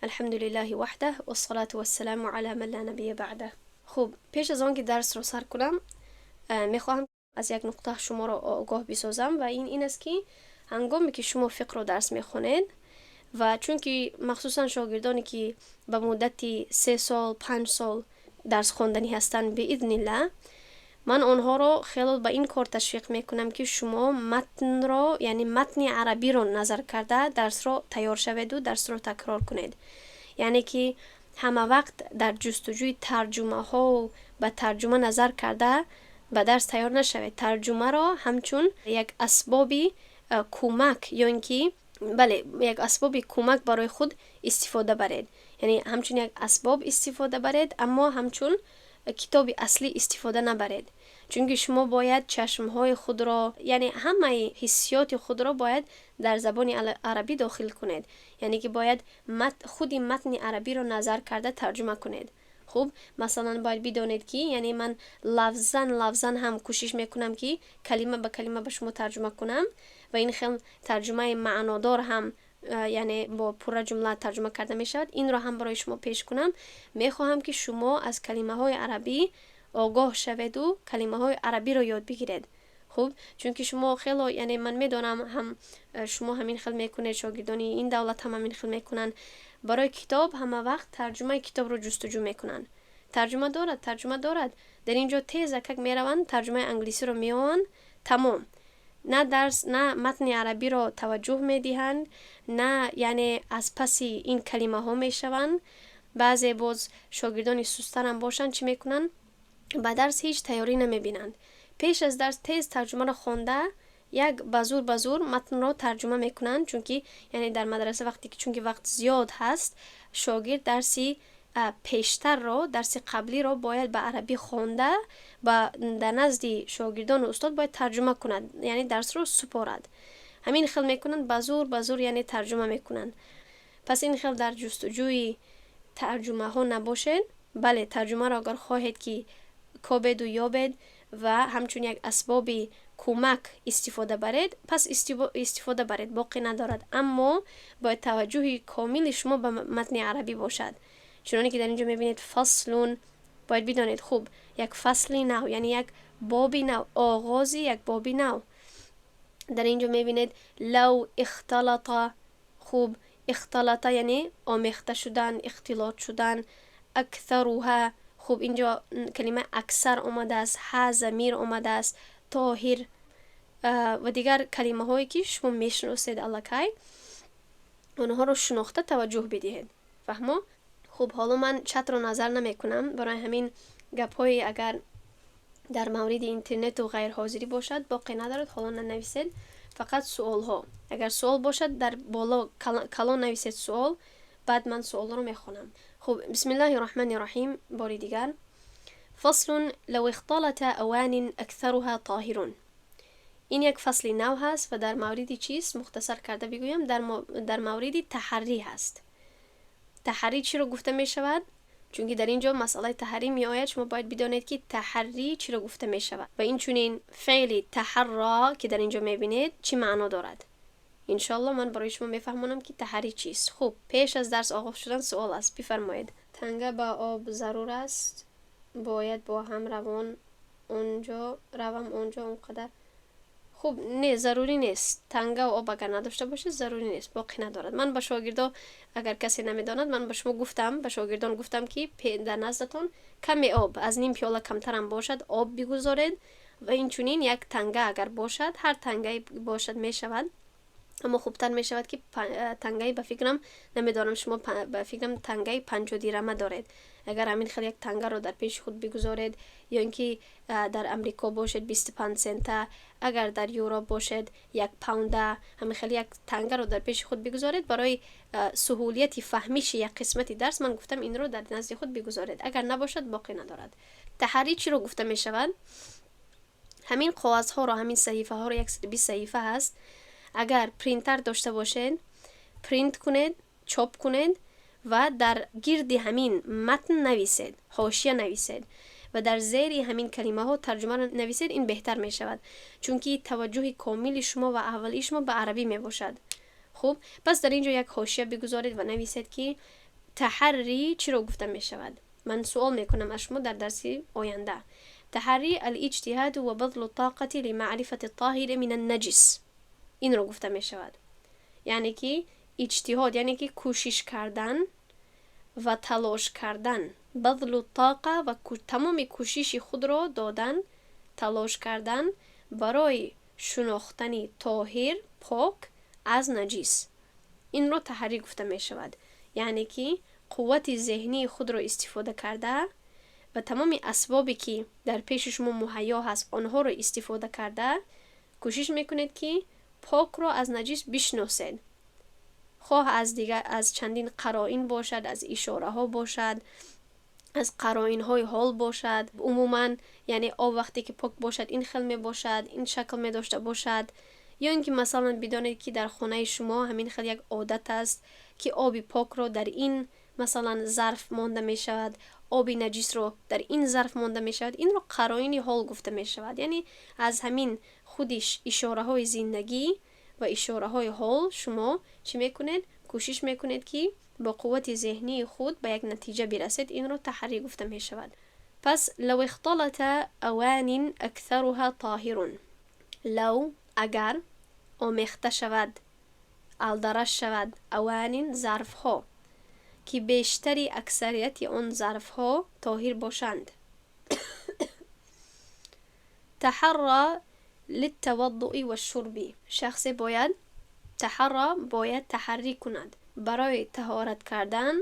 الحمد لله وحده والصلاة والسلام على من لا نبي بعده. خب، پیش از آن که درس رو سر کنم، میخواهم از یک نقطه شما رو آگاه بسازم و این است که هنگامی که شما فقه رو درس میخونید و چون که مخصوصا شاگردانی که به مدت 3 سال، 5 سال درس خواندنی هستند، باذن الله من آنها را خیلی به این کار تشویق میکنم که شما متن را، یعنی متن عربی رو نظر کرده درس را تیار شوید و درس رو تکرار کنید. یعنی که همه وقت در جستجوی ترجمه ها و به ترجمه نظر کرده به درس تیار نشوید. ترجمه را همچون یک اسبابی کمک یا اینکه بله، یک اسباب کمک برای خود استفاده برید. یعنی همچون یک اسباب استفاده برید، اما همچون کتاب اصلی استفاده نبرید، چونکه شما باید چشمهای خود را، یعنی همه حسیات خود را باید در زبان عربی داخل کنید. یعنی که باید خودی متن عربی را نظر کرده ترجمه کنید. خوب، مثلا باید بدانید که یعنی من لفظا لفظا هم کوشش میکنم که کلمه به کلمه به شما ترجمه کنم و این خیلی ترجمه معنادار هم، یعنی با پورا جمله ترجمه کرده می شود، این را هم برای شما پیش کنم. می خواهم که شما از کلمه های عربی آگاه شوید و کلمه های عربی را یاد بگیرید. خوب، چون که شما خیلی، یعنی من میدانم هم شما همین خیل میکنید، شاگردانی این دولت هم همین خیل میکنن. برای کتاب همه وقت ترجمه کتاب رو جستجو میکنن. ترجمه دارد، ترجمه دارد. در اینجا تیز اکک میروند، ترجمه انگلیسی رو میان، تمام. نه درس، نه متن عربی رو توجه میدهند، نه یعنی از پس این کلمه ها میشوند. بعضی باز شاگردان سستر هم باشند، چی میکنن؟ به درس هیچ تیاری نمیبینند. پیش از درس تیز ترجمه را خوانده، یک بزور بزور متن را ترجمه میکنند، چونکه یعنی در مدرسه وقتی که چونکه وقت زیاد هست، شاگرد درسی پیشتر را، درس قبلی را باید به عربی خوانده و در نزد شاگردان و استاد باید ترجمه کند، یعنی درس رو سپارد. همین خیل میکنند، بزور بزور یعنی ترجمه میکنند. پس این خیل در جستجوی ترجمه ها نباشید. بله، ترجمه را اگر خواهید که کوبید و یابید و همچون یک اسباب کمک استفاده برید، پس استفاده برید، باقی ندارد. اما باید توجه کامل شما به متن عربی باشد. چنانی که در اینجا میبینید، فصل، باید بدانید خوب، یک فصل نو، یعنی یک باب نو، آغاز یک باب نو. در اینجا میبینید لو اختلط. خوب، اختلط یعنی آمیخته شدن، اختلاط شدن. اکثرها، خوب، اینجا کلمه اکثر آمده است، ها ضمیر آمده است، طاهر و دیگر کلمه هایی که شما میشناسید الکی، آنها رو شناخته توجه بدهید. فهمو؟ خب، حالا من چت رو نظر نمی کنم. برای همین گپ های اگر در مورد اینترنت و غیر حاضری باشد، باقی ندارد، حالا ننویسید. فقط سوال ها، اگر سوال باشد، در بالا کلان نویسید سوال، بعد من سوال رو میخونم. خب، بسم الله الرحمن الرحیم. باری دیگر، فصل لو اختلط أوان أكثرها طاهر. این یک فصل نو هست و در مورد چیست؟ مختصر کرده بگویم، در مورد تحری هست. تحری چی رو گفته می شود؟ چون در اینجا مسئله تحری می آید، شما باید بدانید که تحری چی رو گفته می شود و این چونین فعل تحرا که در اینجا می بینید چی معنا دارد. انشالله من برای شما میفهمانم که تحری چیست. خوب، پیش از درس آغاز شدن سوال است، بفرمایید. تنگه با آب ضرور است؟ باید با هم روان اونجا روم اونجا اونقدر خوب نه، ضروری نیست. تنگه و آب اگر نداشته باشه، ضروری نیست، باقی ندارد. من با شاگردا، اگر کسی نمیداند، من به شما گفتم، به شاگردان گفتم که در نزدتان کمی آب، از نیم پیاله کمتر هم باشد، آب بگذارید و این چونین یک تنگه اگر باشد، هر تنگه باشد میشود، اما خوبتر می شود که تنگه، به فکرم، نمیدانم شما، به فکرم تنگه 50 دیرمه دارید. اگر همین خیلی یک تنگه رو در پیش خود بگذارید یا اینکه در امریکا باشد 25 سنت، اگر در یورو باشد 1 پوند، همین خیلی یک تنگه رو در پیش خود بگذارید. برای سهولیت فهمیش یک قسمتی درس من گفتم این رو در نزد خود بگذارید. اگر نباشد، باقی ندارد. تحری چی رو گفته می شود؟ همین کاغذ ها رو، همین صحیفه ها رو، 120 صحیفه هست، اگر پرینتر داشته باشید، پرینت کنید، چاپ کنید و در گرد همین متن نویسید، حاشیه نویسید و در زیر همین کلمه ها ترجمه را نویسید. این بهتر می شود، چون توجه کامل شما و اولی شما به عربی می باشد. خوب، پس در اینجا یک حاشیه بگذارید و نویسید که تحری چی رو گفته می شود؟ من سوال میکنم از شما در درس آینده. تحری الاجتهاد و بذل الطاقة لمعرفة الطاهر من النجس. این رو گفته می شود. یعنی که اجتهاد، یعنی که کوشش کردن و تلاش کردن، بذل الطاقه و تمام کوشش خود را دادن، تلاش کردن برای شناختن طاهر، پاک از نجیس. این رو تحری گفته می شود. یعنی که قوت ذهنی خود را استفاده کرده و تمام اسبابی که در پیش شما مهیا هست آنها را استفاده کرده کوشش میکنید که پاک را از نجیس بشناسید. خواه از دیگر از چندین قرائن باشد، از اشاره ها باشد، از قرائن های حال باشد. عموما یعنی آب وقتی که پاک باشد این خل می باشد، این شکل می داشته باشد. یا اینکه مثلا بدانید که در خانه شما همین خل یک عادت است که آب پاک را در این مثلا ظرف مانده می شود، آب نجیس رو در این ظرف مانده می شود. این رو قرائن حال گفته می شود. یعنی از همین خودش اشاره های زندگی و اشاره های حال شما چی میکنید؟ کوشش میکنید که با قوت ذهنی خود به یک نتیجه برسید. این رو تحری گفته می شود. پس لو اختلط اوان اکثرها طاهر. لو اگر آمیخته شود، الدرش شود، اوان ظرف ها که بیشتری اکثریت آن ظرف ها طاهر باشند. تحرى للتوضؤ والشرب. شخص باید تحرى، باید تحری کند برای طهارت کردن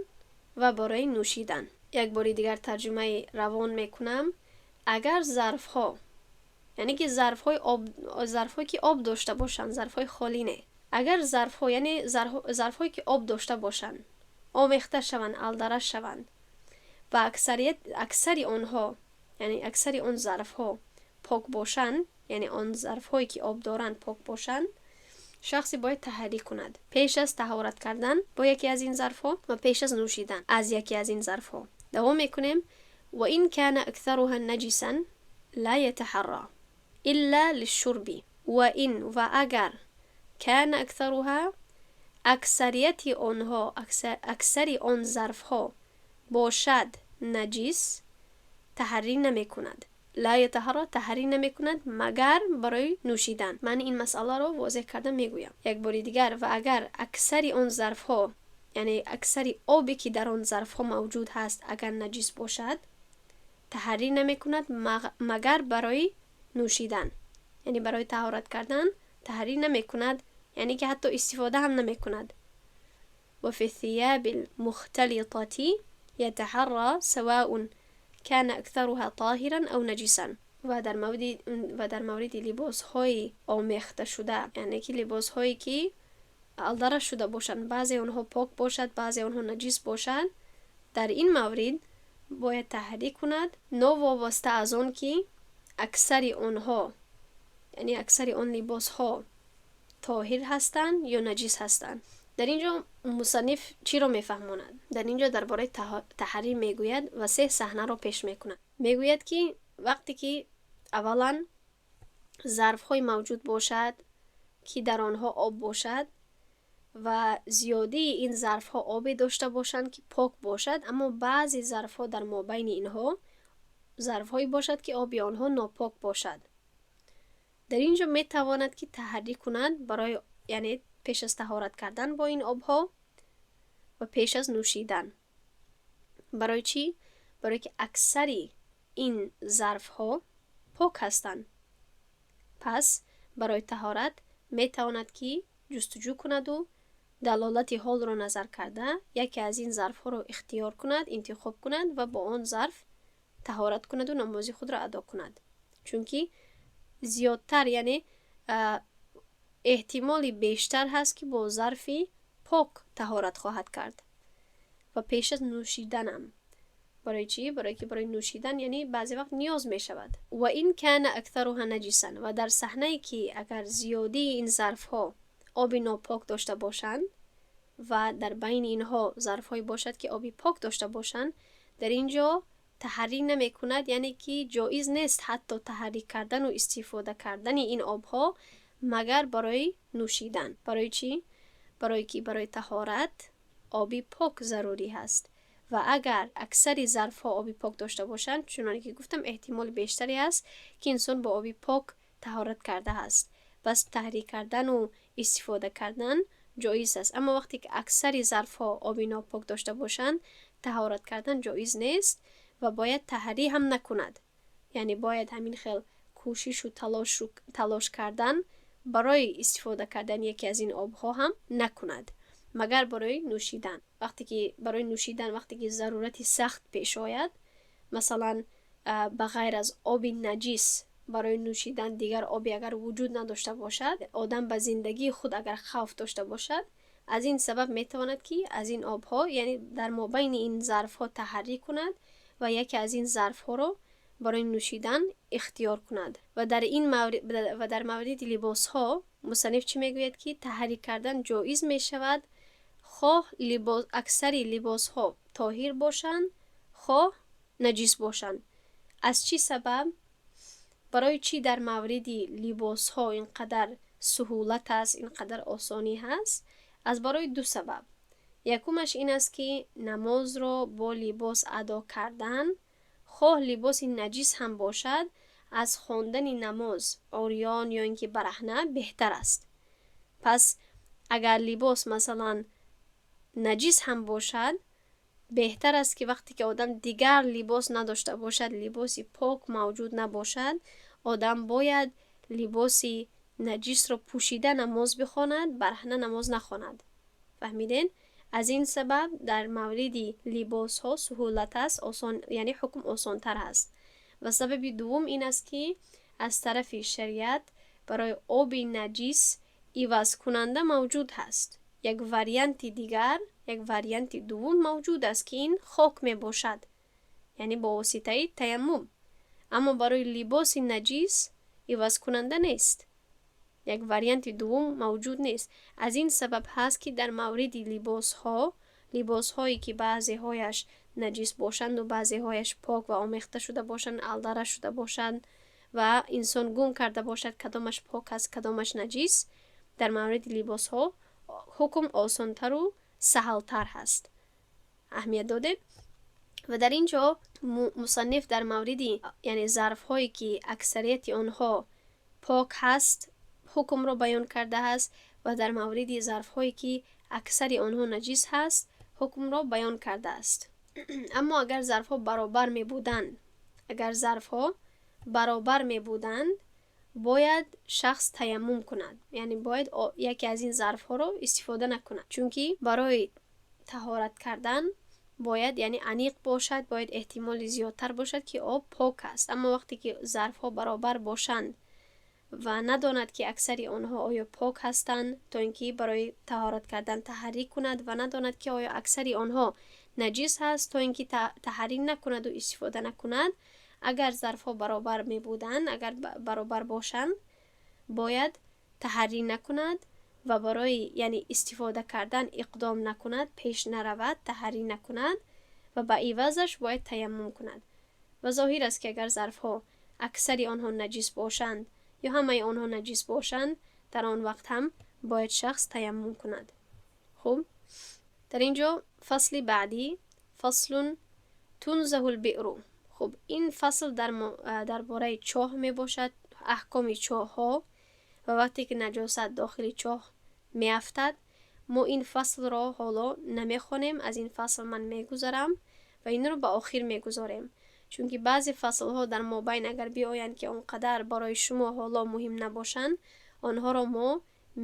و برای نوشیدن. یک باری دیگر ترجمه روان میکنم. اگر ظرف ها، یعنی که ظرف های آب، ظرف هایی که آب داشته باشند، ظرف های خالی نه، اگر ظرف ها یعنی ظرف هایی که آب داشته باشند آمیخته شوند، الدرش شوند و اکثری آنها، یعنی اکثری آن ظرف ها پاک باشند، یعنی آن ظرف هایی که آب دارند پاک باشند، شخصی باید تحری کند پیش از طهارت کردن با یکی از این ظرف ها و پیش از نوشیدن از یکی از این ظرف ها. دوام میکنیم. و این کان اکثرها نجسا لا یتحرى الا للشرب. و این و اگر کان اکثرها، اکثریت آنها، اکثری آن ظرف ها باشد نجیس، تحری نمی کند. لا یتحرى، تحری نمی کند مگر برای نوشیدن. من این مسئله رو واضح کردم میگویم یک بار دیگر. و اگر اکثری آن ظرف ها، یعنی اکثری آبی که در آن ظرف ها موجود هست اگر نجیس باشد، تحری نمی کند مگر برای نوشیدن، یعنی برای طهارت کردن تحری نمی کند، یعنی که حتی استفاده هم نمی کند. و فی الثياب المختلطة يتحرى سواء كان اکثرها طاهرا او نجسا. و در مورد لباس های آمیخته شده، یعنی که لباس هایی که الدره شده باشند، بعضی آنها پاک باشد، بعضی آنها نجس باشند، در این مورد باید تحری کند، نه وابسته از آن که اکثر آنها، یعنی اکثر آن لباس ها طاهر هستند یا نجس هستند. در اینجا مصنف چی رو میفهماند؟ در اینجا درباره تحری میگوید و سه صحنه رو پیش میکند. میگوید که وقتی که اولا ظرف های موجود باشد که در آنها آب باشد و زیادی این ظرف ها آبی داشته باشند که پاک باشد، اما بعضی ظرف ها در مابین اینها ظرف هایی باشد که آبی آنها ناپاک باشد. در اینجا می تواند که تحری کند برای، یعنی پیش از طهارت کردن با این آبها و پیش از نوشیدن. برای چی؟ برای که اکثری این ظرف ها پاک هستند. پس برای طهارت می تواند که جستجو کند و دلالت حال را نظر کرده یکی از این ظرف ها را اختیار کند، انتخاب کند و با آن ظرف طهارت کند و نماز خود را ادا کند. چونکی زیادتر، یعنی احتمال بیشتر هست که با ظرفی پاک طهارت خواهد کرد. و پیش از نوشیدنم برای چی؟ برای که برای نوشیدن یعنی بعضی وقت نیاز می شود. و این کان اکثرها نجسا. و در صحنه که اگر زیادی این ظرف ها آب ناپاک داشته باشند و در بین اینها ظرف های باشد که آبی پاک داشته باشند، در اینجا تحری نمی کند، یعنی که جایز نیست حتی تحری کردن و استفاده کردن این آبها مگر برای نوشیدن. برای چی؟ برای که برای طهارت оби пок зарурӣ ҳаст. Ва агар аксари зарфҳо оби пок дошта бошанд, чуноне ки гуфтам, эҳтимоли бештаре ҳаст, ки инсон бо оби пок таҳорат карда ҳаст. Пас таҳрӣ кардану истифода кардан ҷоиз аст. Аммо вақте ки аксари зарфҳо оби нопок дошта бошанд, таҳорат кардан ҷоиз нест ва бояд таҳрӣ ҳам накунад. Яъне бояд ҳамин хел кӯшишу талош кардан барои истифода кардани яке аз ин обҳо ҳам накунад, магар барои нӯшидан. Вақте ки барои нӯшидан, вақте ки зарурати сахт пеш ояд, масалан, ба ғайр аз оби наҷис барои нӯшидан дигар обе агар вуҷуд надошта бошад, одам ба зиндагии худ агар хавф дошта бошад, аз ин сабаб метавонад, ки аз ин обҳо, яъне дар мобайни ин зарфҳо таҳаррӣ кунад ва яке аз ин зарфҳоро барои нӯшидан ихтиёр кунад. Ва дар ин маврид ва дар мавриди либосҳо мусанниф чӣ мегӯяд, ки таҳаррӣ кардан ҷоиз мешавад, хоҳ либос, аксари либосҳо тоҳир бошанд, хоҳ наҷис бошанд. Аз чӣ сабаб? Барои чӣ дар мавриди либосҳо ин қадар суҳулат аст, ин қадар осонӣ ҳаст? Аз барои ду сабаб. Якумаш ин аст, ки намозро бо либос адо кардан, хоҳ либоси наҷис ҳам бошад, аз хондани намоз урён ё ин ки бараҳна беҳтар аст. Пас агар либос, масалан, наҷис ҳам бошад, беҳтар аст, ки вақте ки одам дигар либос надошта бошад, либоси пок мавҷуд набошад, одам бояд либоси наҷисро пӯшида намоз бихонад, бараҳна намоз нахонад. Фаҳмиден? Аз ин сабаб дар мавриди либосҳо суҳулат аст, осон, яъне ҳукм осонтар аст. Ва сабаби дуввум ин аст, ки аз тарафи шариат барои оби наҷис ивазкунанда мавҷуд ҳаст. Як варианти дигар, як варианти дуввум мавҷуд аст, ки ин хок мебошад, яъне бо воситаи таяммум. Аммо барои либоси наҷис ивазкунанда нест, як варианти дуввум мавҷуд нест. Аз ин сабаб ҳаст, ки дар мавриди либосҳо, либосҳое ки баъзеҳояш наҷис бошанду баъзеҳояш пок ва омехта шуда бошанд, алдара шуда бошанд ва инсон гум карда бошад, кадомаш пок аст, кадомаш наҷис, дар мавриди либосҳо ҳукм осонтару саҳлтар ҳаст. Аҳамият додед? Ва дар ин ҷо мусанниф дар мавриди, яъне, зарфҳое ки аксарияти онҳо пок ҳаст, ҳукмро баён кардааст ва дар мавриди зарфҳое ки аксари онҳо наҷис ҳаст, ҳукмро баён кардааст. Аммо агар зарфҳо баробар мебуданд, агар зарфҳо баробар мебуданд, бояд шахс таяммум кунад, яъне бояд яке аз ин зарфҳоро истифода накунад, чунки барои таҳорат кардан бояд, яъне, аниқ бошад, бояд эҳтимоли зиёдтар бошад, ки об пок аст. Аммо вақте ки зарфҳо баробар бошанд ва надонад, ки аксари онҳо оё пок ҳастанд, то ин ки барои таҳорат кардан таҳаррӣ кунад, ва надонад, ки оё аксари онҳо наҷис ҳаст, то ин ки таҳаррӣ накунаду истифода накунад, агар зарфҳо баробар мебуданд, агар баробар бошанд, бояд таҳаррӣ накунад ва барои, яъне, истифода кардан иқдом накунад, пеш наравад, таҳаррӣ накунад ва ба ивазаш бояд таяммум кунад. Ва зоҳир аст, ки агар зарфҳо аксари онҳо наҷис бошанд ё ҳамаи онҳо наҷис бошанд, дар он вақт ҳам бояд шахс таяммум кунад. Хуб, дар ин ҷо фасли баъдӣ: فصل تنضح البئر. Хуб, ин фасл дар бораи чоҳ мебошад, аҳкоми чоҳҳо ва вақте ки наҷосат дохили чоҳ меафтад. Мо ин фаслро ҳоло намехонем, аз ин фасл ман мегузарам ва инро ба охир мегузорем, чунки баъзе фаслҳо дар мобайн агар биоянд, ки он қадар барои шумо ҳоло муҳим набошанд, онҳоро мо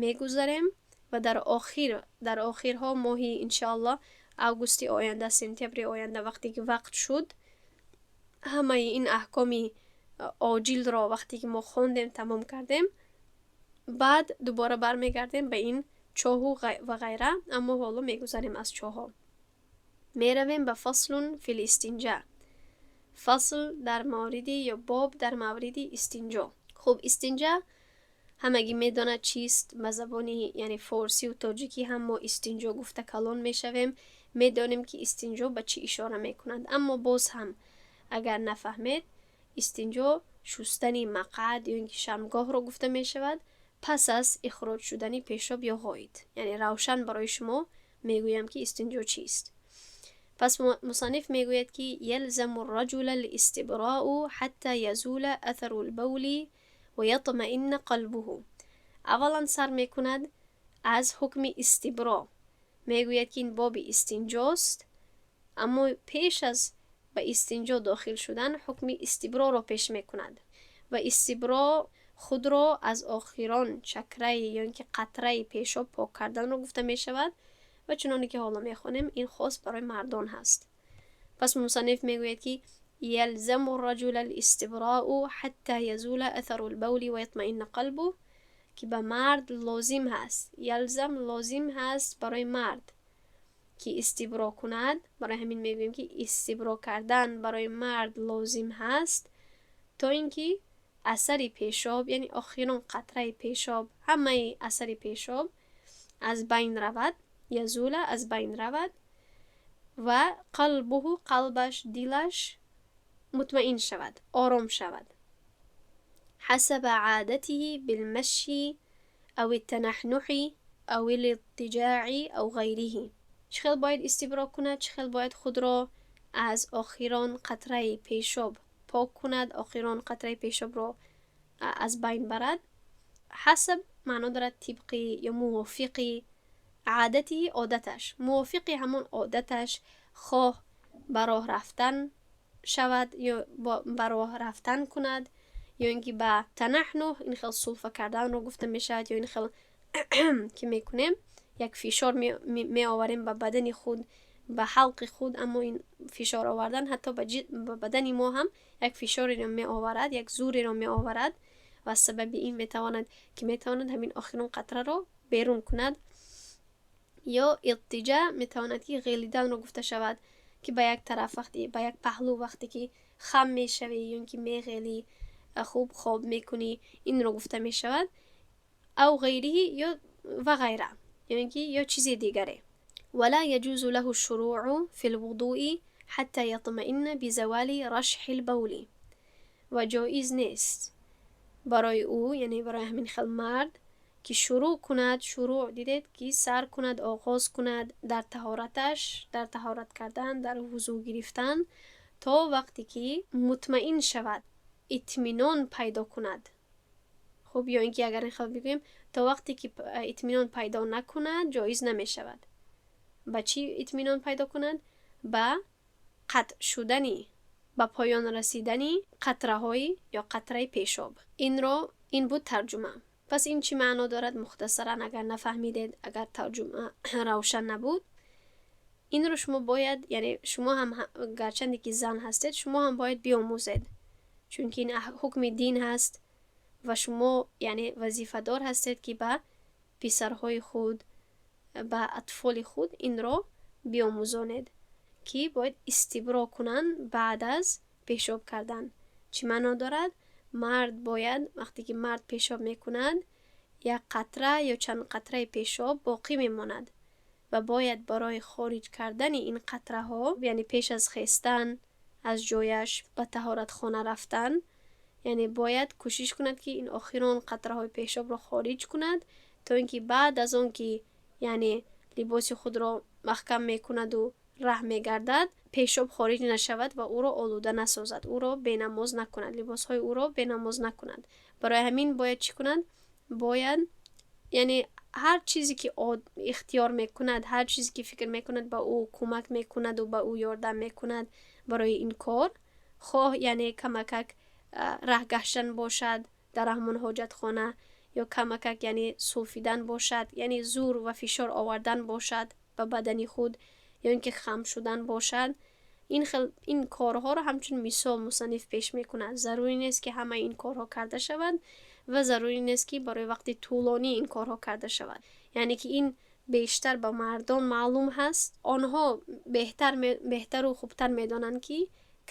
мегузарем ва дар охир, дар охирҳо, моҳи, иншоаллоҳ, августи оянда, сентябри оянда, вақте ки вақт шуд, ҳамаи ин аҳкоми оҷилро вақте ки мо хондем, тамом кардем, баъд дубора бармегардем ба ин чоҳу ва ғайра. Аммо ҳоло мегузарем аз чоҳҳо, меравем ба فصل في الاستنجاء. Фасл дар мавриди ё боб дар мавриди истинҷо. Хуб, истинҷа ҳамагӣ медонад чист. Ба забони, яъне, форсию тоҷикӣ ҳам мо истинҷо гуфта калон мешавем, медонем, ки истинҷо ба чӣ ишора мекунад. Аммо боз ҳам агар нафаҳмед, истинҷо шустани мақъад ё ин ки шармгоҳро гуфта мешавад пас аз ихроҷ шудани пешоб ё ғоит. Яъне равшан барои шумо мегӯям, ки истинҷо чист. Пас мусанниф мегӯяд, ки يلزم الرجل الاستبراء حتى يزول أثر البول ويطمئن قلبه. Аввалан сар мекунад аз ҳукми истибро. Мегӯяд, ки ин боби истинҷост, аммо пеш аз ба истинҷо дохил шудан ҳукми истиброро пеш мекунад. Ва истибро худро аз охирон чакраи ё ин ки қатраи пешоб пок карданро гуфта мешавад ва чуноне ки ҳоло мехонем, ин хос барои мардон ҳаст. Пас мусанниф мегӯяд, ки يلزم الرجل الاستبراء حتى يزول أثر البول ويطمئن قلبه, ки ба мард лозим ҳаст. يلزم лозим ҳаст барои мард, ки истибро кунад. Барои ҳамин мегӯем, ки истибро кардан барои мард лозим ҳаст, то ин ки асари пешоб, яъне охирон қатраи пешоб, ҳамаи асари пешоб аз байн равад. يزول аз байн равад ва قلبه қалбаш, дилаш мутмаин шавад, ором шавад. حسب عادته بالمشي أو التنحنح أو الاضطجاع أو غيره. Чӣ хел бояд истибро кунад? Чӣ хел бояд худро аз охирон қатраи пешоб пок кунад, охирон қатраи пешобро аз байн барад? حسب маъно дорад тибқи ё мувофиқи, عادته одаташ, мувофиқи ҳамон одаташ, хоҳ ба роҳ рафтан шавад ё ба роҳ рафтан кунад, ё ин ки ба تنحنح, ин хел сулфа карданро гуфта мешавад, ё ин хел ки мекунем, як фишор меоварем ба бадани худ, ба ҳалқи худ. Аммо ин фишор овардан ҳатто ба бадани мо ҳам як фишореро меоварад, як зӯреро меоварад ва аз сабаби ин метавонад, ки метавонад ҳамин охирон қатраро берун кунад. Ё اضطجاع метавонад, ки ғелиданро гуфта шавад, ки ба як тараф, вақте ба як паҳлӯ вақте ки хам мешавӣ ё ин ки меғелӣ, хуб хоб мекунӣ, инро гуфта мешавад. أو غيره ё ва ғайра, ё ин ки ё чизи дигаре. ولا يجوز له الشروع في الوضوء حتى يطمئن بزوال رشح البول. Ва ҷоиз нест барои ӯ, яъне барои ҳамин хел мард, ки шурӯъ кунад. Шурӯъ дидед, ки сар кунад, оғоз кунад дар таҳораташ, дар таҳорат кардан, дар вузӯ гирифтан, то вақте ки мутмаин шавад, итминон пайдо кунад. Хуб, ё ин ки агар ин хел бигӯем, то вақте ки итминон пайдо накунад, ҷоиз намешавад. Ба чӣ итминон пайдо кунад? Ба қатъ шудани, ба поён расидани қатраҳои ё қатраи пешоб. Инро ин буд тарҷума. Пас ин чӣ маъно дорад, мухтасаран, агар нафаҳмидед, агар тарҷума равшан набуд? Инро шумо бояд, яъне шумо ҳам, гарчанде ки зан ҳастед, шумо ҳам бояд биомӯзед, чунки ин ҳукми дин ҳаст ва шумо, яъне, вазифадор ҳастед, ки ба писарҳои худ, ба атфоли худ инро биомӯзонед, ки бояд истибро кунанд баъд аз пешоб кардан. Чӣ маъно дорад? Мард бояд, вақте ки мард пешоб мекунад, як қатра ё чанд қатраи пешоб боқӣ мемонад ва бояд барои хориҷ кардани ин қатраҳо, яъне пеш аз хестан аз ҷояш, ба таҳоратхона рафтан, яъне бояд кӯшиш кунад, ки ин охирон қатраҳои пешобро хориҷ кунад, то ин ки баъд аз он ки, яъне, либоси худро маҳкам мекунаду раҳ мегардад, пешоб хориҷ нашавад ва ӯро олуда насозад, ӯро бенамоз накунад, либосҳои ӯро бенамоз накунад. Барои ҳамин бояд чӣ кунад? Бояд, яъне, ҳар чизе ки ихтиёр мекунад, ҳар чизе ки фикр мекунад, ба ӯ кӯмак мекунаду ба ӯ ёрдам мекунад барои ин кор, хоҳ, яъне, камакак раҳ гаштан бошад дар ҳамон ҳоҷатхона ё камакак, яъне, сулфидан бошад, яъне зӯр ва фишор овардан бошад ба бадани худ, ё ин ки хам шудан бошад. Ин хел ин корҳоро ҳамчун мисол мусанниф пеш мекунад. Зарурӣ нест, ки ҳамаи ин корҳо карда шавад ва зарурӣ нест, ки барои вақти тӯлонӣ ин корҳо карда шавад. Яъне ки ин бештар ба мардон маълум ҳаст. Онҳо беҳтару хубтар медонанд, ки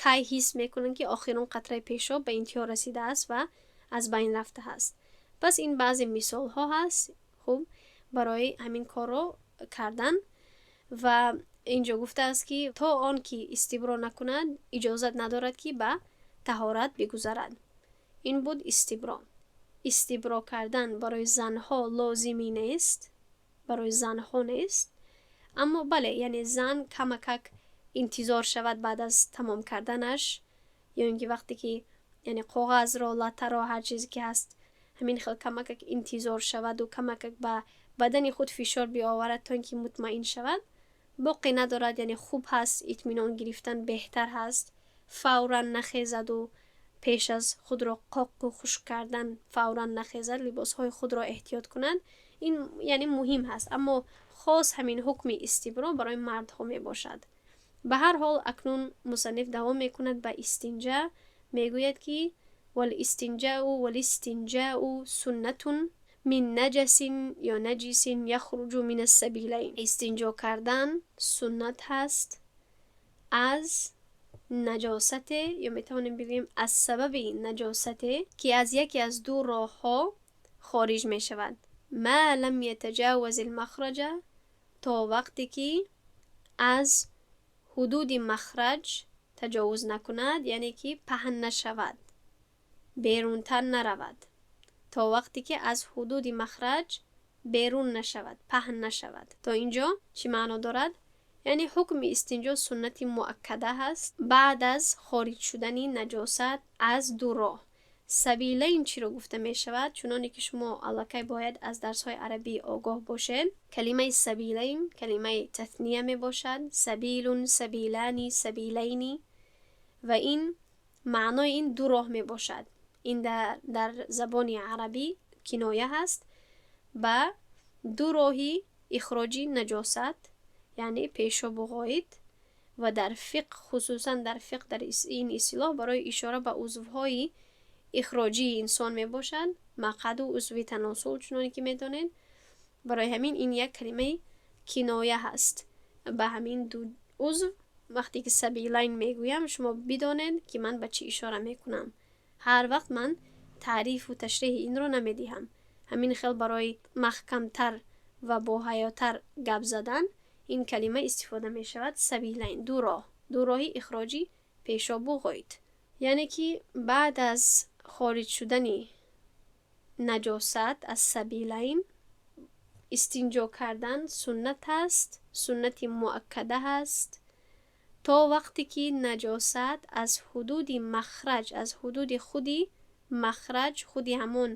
кай ҳис мекунанд, ки охирон қатраи пешоб ба интиҳо расидааст ва аз байн рафтааст. Пас ин баъзе мисолҳо ҳаст, хуб, барои ҳамин корро кардан. Ва инҷо гуфтааст, ки то он ки истибро накунад, иҷозат надорад, ки ба таҳорат бигузарад. Ин буд истибро. Истибро кардан барои занҳо лозимӣ нест, барои занҳо нест. Аммо бале, яъне зан камакак интизор шавад баъд аз тамом карданаш, ё ин ки вақте ки яъне коғазро, латтаро, ҳар чизе ки ҳаст, ҳамин хел камакак интизор шаваду камакак ба бадани худ фишор биоварад, то ин ки мутмаин шавад, боқӣ надорад. Яъне хуб ҳаст, итминон гирифтан беҳтар ҳаст. Фавран нахезаду пеш аз худро қоқу хушк кардан фавран нахезад, либосҳои худро эҳтиёт кунад. Ин яъне муҳим ҳаст, аммо хос ҳамин ҳукми истибро барои мардҳо мебошад. Ба ҳар ҳол, акнун мусанниф давом мекунад ба истинҷа. Мегӯяд, ки валистинҷау валистинҷау суннатун мин наҷасин ё наҷисин яхруҷу мин ассабилайн. Истинҷо кардан суннат ҳаст аз наҷосате, ё метавонем бигӯем аз сабаби наҷосате, ки аз яке аз ду роҳҳо хориҷ мешавад. Ма лам ятаҷаваз илмахраҷа, то вақте ки аз ҳудуди махраҷ таҷовуз накунад, яъне ки паҳн нашавад, берунтар наравад. То вақте ки аз ҳудуди махраҷ берун нашавад, паҳн нашавад. То инҷо чӣ маъно дорад? Яъне ҳукми истинҷо суннати муаккада ҳаст баъд аз хориҷ шудани наҷосат аз ду роҳ. Сабилайн чиро гуфта мешавад? Чуноне ки шумо аллакай бояд аз дарсҳои арабӣ огоҳ бошед, калимаи сабилайн калимаи татния мебошад: сабилун, сабилани, сабилайни. Ва ин маънои ин ду роҳ мебошад. Ин дар забони арабӣ киноя ҳаст ба ду роҳи ихроҷи наҷосат, яъне пешобу ғоит. Ва дар фиқҳ, хусусан дар фиқҳ, дар ин истилоҳ барои ишора ба узвҳои ихроҷии инсон мебошад, мақъаду узви таносул, чуноне ки медонед. Барои ҳамин ин як калимаи киноя ҳаст ба ҳамин ду узв. Вақте ки сабилайн мегӯям, шумо бидонед, ки ман ба чӣ ишора мекунам. Ҳар вақт ман таърифу ташриҳи инро намедиҳам. Ҳамин хел барои маҳкамтар ва боҳаётар гап задан ин калима истифода мешавад: сабилайн, ду роҳ, ду роҳи ихроҷи пешобу ғоит. Яъне ки баъд аз хориҷ шудани наҷосат аз сабилайн истинҷо кардан суннат аст, суннати муаккада ҳаст, то вақте ки наҷосат аз ҳудуди махраҷ, аз ҳудуди худи махраҷ, худи ҳамон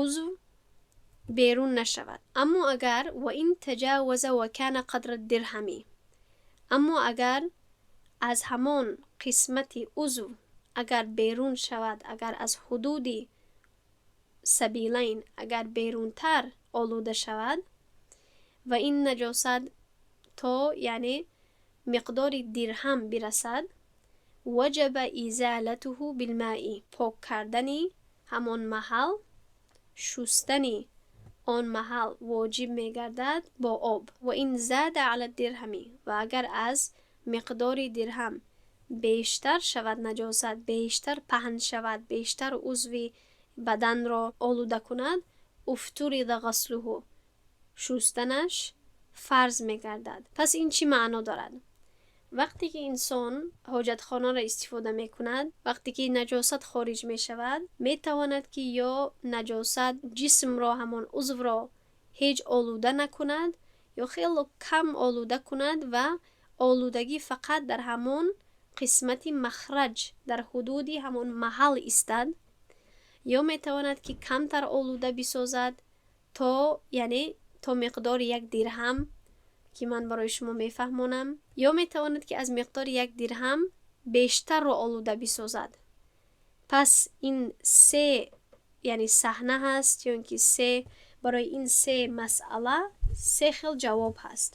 узв берун нашавад. Аммо агар ва ин таҷаваза ва кана қадра дирҳами, аммо агар аз ҳамон қисмати узв агар берун шавад, агар аз ҳудуди сабилайн агар берунтар олуда шавад ва ин наҷосат то яъне миқдори дирҳам бирасад, ваҷаба изалатуҳу билмаи, пок кардани ҳамон маҳал, шустани он маҳал воҷиб мегардад бо об. Ва ин зада ала дирҳами, ва агар аз миқдори дирҳам бештар шавад наҷосат, бештар паҳн шавад, бештар узви баданро олуда кунад, уфтурида ғаслуҳу, шустанаш фарз мегардад. Пас ин чӣ маъно дорад? Вақте ки инсон ҳоҷатхонаро истифода мекунад, вақте ки наҷосат хориҷ мешавад, метавонад, ки ё наҷосат ҷисмро, ҳамон узвро ҳеҷ олуда накунад, ё хело кам олуда кунад ва олудагӣ фақат дар ҳамон қисмати махраҷ, дар ҳудуди ҳамон маҳал истад, ё метавонад, ки камтар олуда бисозад, то яъне то миқдори як дирҳам, ки ман барои шумо мефаҳмонам, ё метавонад, ки аз миқдори як дирҳам бештарро олуда бисозад. Пас ин се яъне саҳна ҳаст, ё ин ки се, барои ин се масъала се хел ҷавоб ҳаст.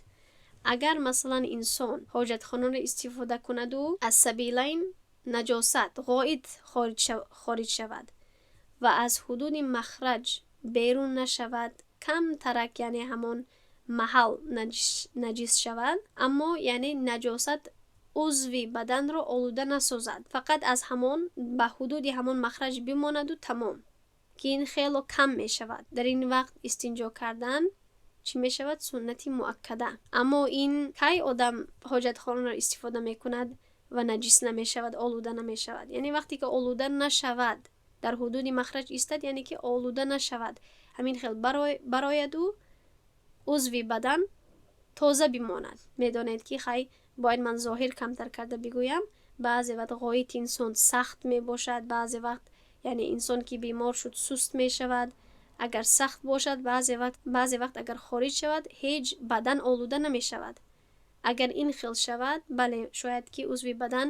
Агар масалан инсон ҳоҷатхонаро истифода кунаду аз сабилайн наҷосат, ғоит хориҷ шавад ва аз ҳудуди махраҷ берун нашавад, камтарак яъне ҳамон маҳал наҷис шавад, аммо яъне наҷосат узви баданро олуда насозад, фақат аз ҳамон ба ҳудуди ҳамон махраҷ бимонаду тамом, ки ин хело кам мешавад, дар ин вақт истинҷо кардан чӣ мешавад? Суннати муаккада. Аммо ин кай одам ҳоҷатхонаро истифода мекунад ва наҷис намешавад, олуда намешавад? Яъне вақте ки олуда нашавад, дар ҳудуди махраҷ истад, яъне ки олуда нашавад, ҳамин хел барояду узви бадан тоза бимонад. Медонед, ки хай, бояд ман зоҳир камтар карда бигӯям. Баъзе вақт ғоити инсон сахт мебошад, баъзе вақт, яъне инсон ки бемор шуд, суст мешавад. Агар сахт бошад, баъзе вақт агар хориҷ шавад, ҳеҷ бадан олуда намешавад. Агар ин хел шавад, бале, шояд ки узви бадан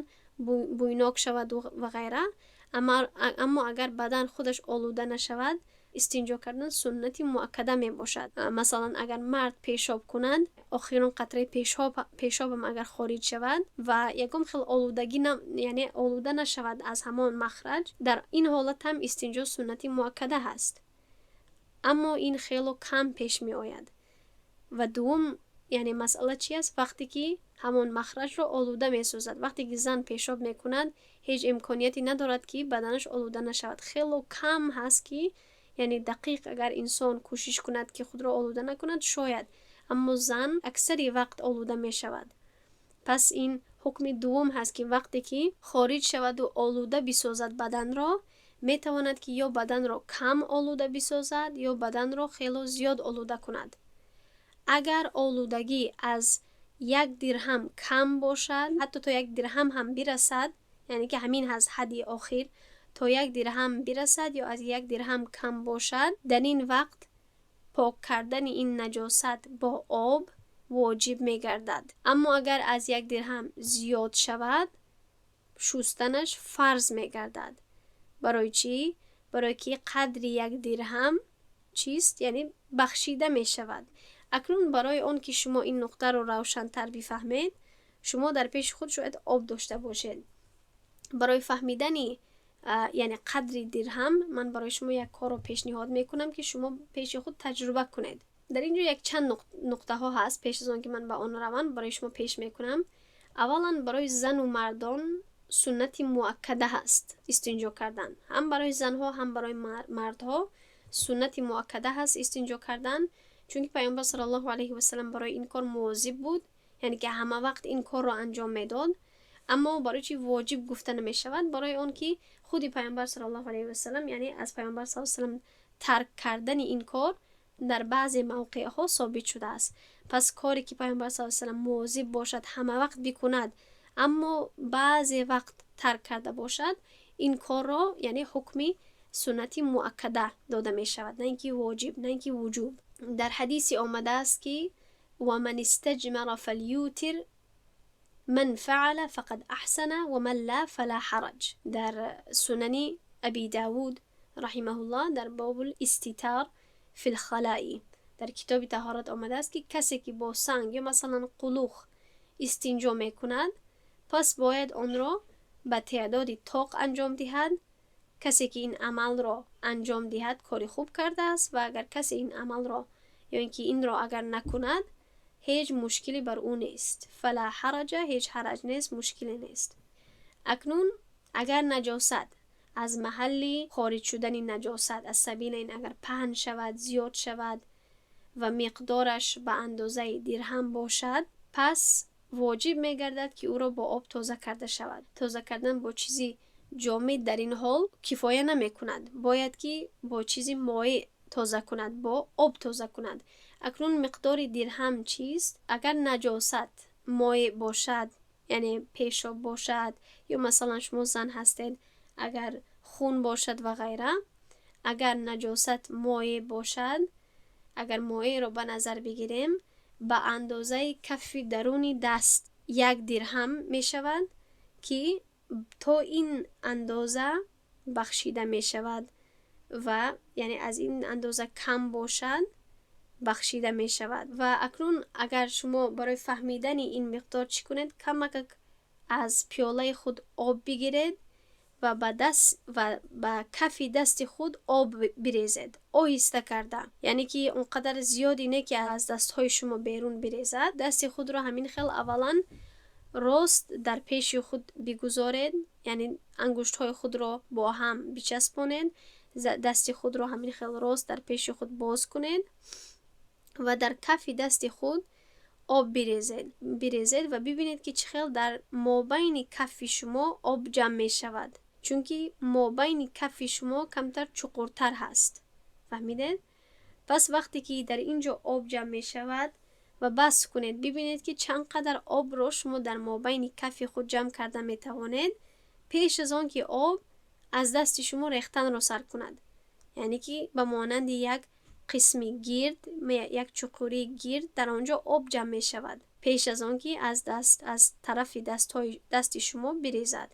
бӯйнок шаваду ва ғайра, аммо агар бадан худаш олуда нашавад, истинҷо кардан суннати муаккада мебошад. Масалан, агар мард пешоб кунад, охирон қатраи пешобам агар хориҷ шавад ва ягон хел олудагӣ, яъне олуда нашавад аз ҳамон махраҷ, дар ин ҳолат ҳам истинҷо суннати муаккада ҳаст, аммо ин хело кам пеш меояд. Ва дуввум, яъне масъала чи аст? Вақте ки ҳамон махраҷро олуда месозад. Вақте ки зан пешоб мекунад, ҳеҷ имконияте надорад, ки баданаш олуда нашавад. Хело кам ҳаст, ки яъне дақиқ агар инсон кӯшиш кунад, ки худро олуда накунад, шояд, аммо зан аксари вақт олуда мешавад. Пас ин ҳукми дуввум ҳаст, ки вақте ки хориҷ шаваду олуда бисозад баданро, метавонад, ки ё баданро кам олуда бисозад, ё баданро хело зиёд олуда кунад. Агар олудагӣ аз 1 дирҳам кам бошад, ҳатто то 1 дирҳам ҳам бирасад, яъне ки ҳамин ҳаст ҳадди охир, то 1 дирҳам бирасад ё аз 1 дирҳам кам бошад, дар ин вақт пок кардани ин наҷосат бо об воҷиб мегардад. Аммо агар аз 1 дирҳам зиёд шавад, шустанаш фарз мегардад. Барои чӣ? Барое ки қадри 1 дирҳам чист, яъне бахшида мешавад. Акнун барои он ки шумо ин нуқтаро равшантар бифаҳмед, шумо дар пеши худ шояд об дошта бошед. Барои фаҳмидани, яъне қадри дирҳам, ман барои шумо як корро пешниҳод мекунам, ки шумо пеши худ таҷриба кунед. Дар ин ҷо якчанд нуқтаҳо ҳаст. Пеш аз он ки ман ба он равам, барои шумо пеш мекунам. Аввалан, барои зану мардон суннати муаккада ҳаст истинҷо кардан. Ҳам барои занҳо, ҳам барои мардҳо суннати муаккада ҳаст истинҷо кардан, чунки Пайғамбар саллаллоҳу алайҳи васалам барои ин кор мувозиб буд, яъне ки ҳама вақт ин корро анҷом медод. Аммо барои чи воҷиб гуфта намешавад? Барои он ки худи Пайғамбар саллаллоҳу алайҳи васалам, яъне аз Пайғамбар саллаллоҳу алайҳи васалам тарк кардани ин кор дар баъзе мавқеъҳо собит шудааст. Пас коре ки Пайғамбар саллаллоҳу алайҳи васалам мувозиб бошад, ҳама вақт бикунад, аммо баъзе вақт тарк карда бошад, ин корро, яъне ҳукми суннати муаккада дода мешавад, на ин ки воҷиб, на ин ки вуҷуб. Дар ҳадисе омадааст, ки ومن استجمر فليوتر، من فعل فقد أحسن ومن لا فلا حرج. Дар Сунани Аби Давуд раҳимаҳуллоҳ, дар باب الاستتار في الخلاء, дар китоби таҳорат омадааст, ки касе ки бо санг ё масалан қулух истинҷо мекунад, пас бояд онро ба теъдоди тоқ анҷом диҳад. Касе ки ин амалро анҷом диҳад, кори хуб кардааст ва агар касе ин амалро ё ин ки инро агар накунад, ҳеҷ мушкиле бар ӯ нест. فلا حرج, ҳеҷ ҳараҷ нест, мушкиле нест. Акнун агар наҷосат аз маҳалли хориҷ шудани наҷосат аз سبيلين агар паҳн шавад, зиёд шавад ва миқдораш ба андозаи дирҳам бошад, пас воҷиб мегардад, ки ӯро бо об тоза карда шавад. Тоза кардан бо чизи ҷомид дар ин ҳол кифоя намекунад, бояд ки бо чизи моеъ тоза кунад, бо об тоза кунад. Акнун миқдори дирҳам чист? Агар наҷосат моеъ бошад, яъне пешоб бошад ё масалан шумо зан ҳастед, агар хун бошад ва ғайра, агар наҷосат моеъ бошад, агар моеъро ба назар бигирем, ба андозаи кафи даруни даст 1 дирҳам мешавад, ки то ин андоза бахшида мешавад ва яъне аз ин андоза кам бошад, бахшида мешавад. Ва акнун агар шумо барои фаҳмидани ин миқдор чӣ кунед? Камакак аз пиёлаи худ об бигиред ва ба даст ва ба кафи дасти худ об бирезед оҳиста карда, яъне ки он қадар зиёде не, ки аз дастҳои шумо берун бирезад. Дасти худро ҳамин хел аввалан рост дар пеши худ бигузоред, яъне ангуштҳои худро бо ҳам бичаспонед, дасти худро ҳамин хел рост дар пеши худ боз кунед ва дар кафи дасти худ об бирезед ва бибинед, ки чӣ хел дар мобайни кафи шумо об ҷамъ мешавад, чунки мобайни кафи шумо камтар чуқуртар ҳаст. Фаҳмидед? Пас вақте ки дар ин ҷо об ҷамъ мешавад. ва бас кунед. Бибинед, ки чанд қадар обро шумо дар мобайни кафи худ ҷамъ карда метавонед, пеш аз он ки об аз дасти шумо рехтанро сар кунад. Яъне ки ба монанди як қисми гирд, як чуқурии гирд, дар он ҷо об ҷамъ мешавад, пеш аз он ки аз даст, аз тарафи дастҳои дасти шумо бирезад.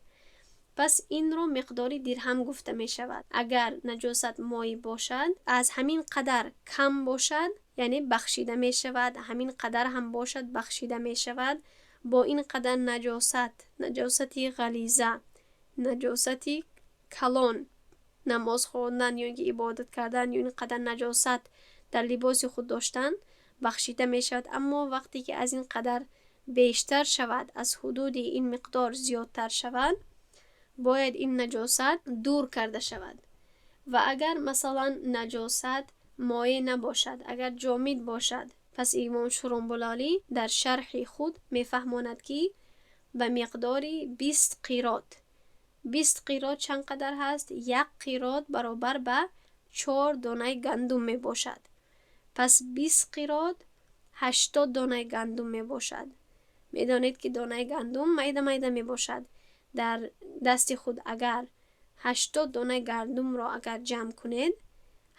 Пас инро миқдори дирҳам гуфта мешавад. Агар наҷосат моеъ бошад, аз ҳамин қадар кам бошад, яъне бахшида мешавад. Ҳамин қадар ҳам бошад, бахшида мешавад. Бо ин қадар наҷосат, наҷосати ғализа, наҷосати калон намоз хондан ё ин ки ибодат кардан ё ин қадар наҷосат дар либоси худ доштан бахшида мешавад. Аммо вақте ки аз ин қадар бештар шавад, аз ҳудуди ин миқдор зиёдтар шавад, бояд ин наҷосат дур карда шавад. Ва агар, масалан, наҷосат моеъ набошад, агар ҷомид бошад, пас имом Шурумбулолӣ дар шарҳи худ мефаҳмонад, ки ба миқдори 20 қирот. 20 қирот чанд қадар ҳаст? Як қирот баробар ба 4 донаи гандум мебошад. Пас 20 қирот 80 донаи гандум мебошад. Медонед, ки донаи гандум майда майда мебошад. Дар дасти худ агар 80 донаи гандумро агар ҷамъ кунед,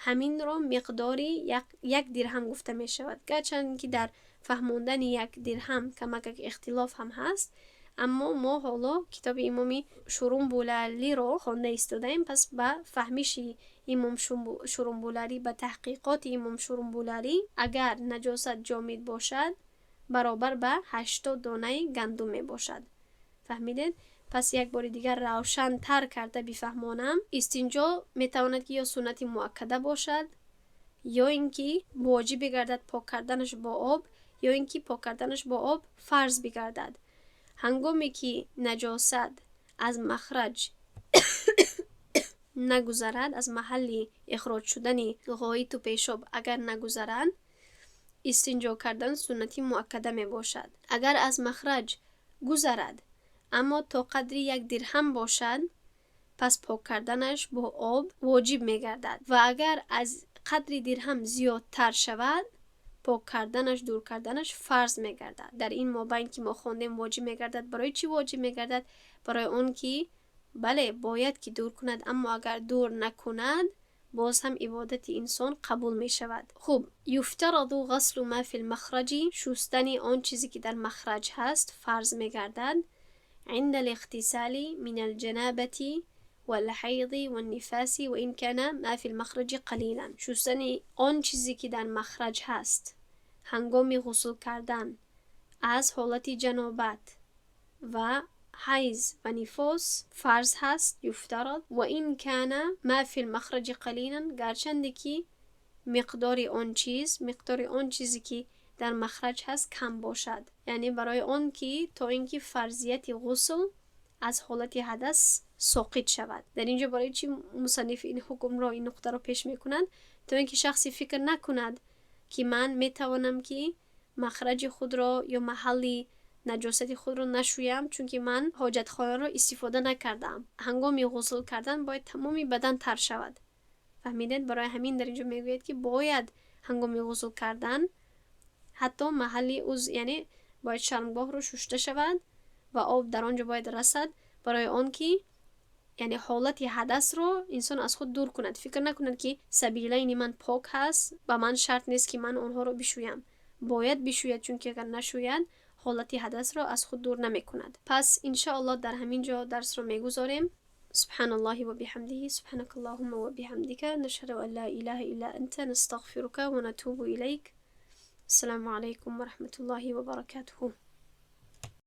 ҳаминро миқдори як дирҳам гуфта мешавад. Гарчанд ки дар фаҳмондани як дирҳам камакак ихтилоф ҳам ҳаст, аммо мо ҳоло китоби имоми Шурумбулалиро хонда истодаем. Пас ба фаҳмиши имом Шурумбулалӣ, ба таҳқиқоти имом Шурумбулалӣ, агар наҷосат ҷомид бошад, баробар ба 80 донаи гандум мебошад. Фаҳмидед? Пас як бори дигар равшантар карда бифаҳмонам: истинҷо метавонад, ки ё суннати муаккада бошад, ё ин ки воҷиб бигардад пок карданаш бо об, ё ин ки пок карданаш бо об фарз бигардад. Ҳангоме ки наҷосат аз махраҷ нагузарад, аз маҳалли ихроҷ шудани ғоиту пешоб агар нагузарад, истинҷо кардан суннати муаккада мебошад. Агар аз махраҷ гузарад, аммо то қадри як дирҳам бошад, пас пок карданаш бо об воҷиб мегардад. Ва агар аз қадри дирҳам зиёдтар шавад, пок карданаш, дур карданаш фарз мегардад. Дар ин мобайн ки мо хондем, воҷиб мегардад. Барои чӣ воҷиб мегардад? Барои он ки, бале, бояд ки дур кунад, аммо агар дур накунад, боз ҳам ибодати инсон қабул мешавад. Хуб, يفترض غسل ما في المخرج, шустани он чизе ки дар махраҷ ҳаст, фарз мегардад, عند الاغتسال من الجنابة والحيض والنفاس وإن كان ما في المخرج قليلا. شستن آن چیزی که در مخرج هست هنگام غسل کردن از حالت جنابت و حیض و نفاس فرض هست. يفترض وإن كان ما في المخرج قليلا, گرچند که مقدار آن چیز، مقدار آن چیزی که در مخرج هست کم باشد. یعنی برای آن که تا اینکه فرضیت غسل از حالت حدث ساقط شود. در اینجا برای چی مصنف این حکم را، این نقطه را پیش میکنند؟ تا اینکه شخصی فکر نکند که من میتوانم که مخرج خود را یا محلی نجاست خود را نشویم، چون که من حاجت خانه را استفاده نکردم. هنگام غسل کردن باید تمام بدن تر شود. فهمیدید؟ برای همین در اینجا میگوید که باید هنگام غسل کردن حتی محلی عضو، یعنی باید شرمگاه رو شسته شود و آب در آنجا باید رسد، برای آنکه یعنی حالت حدث رو انسان از خود دور کند. فکر نکند که سبیلین من پاک هست و من شرط نیست که من آنها رو بشویم. باید بشوید، چون که اگر نشوید، حالت حدث را از خود دور نمی کند. پس انشاءالله در همین جا درس رو میگذاریم. سبحان الله وبحمده، سبحانك اللهم وبحمدك، نشهد أن لا إله إلا أنت، نستغفرك ونتوب إليك. السلام عليكم ورحمة الله وبركاته.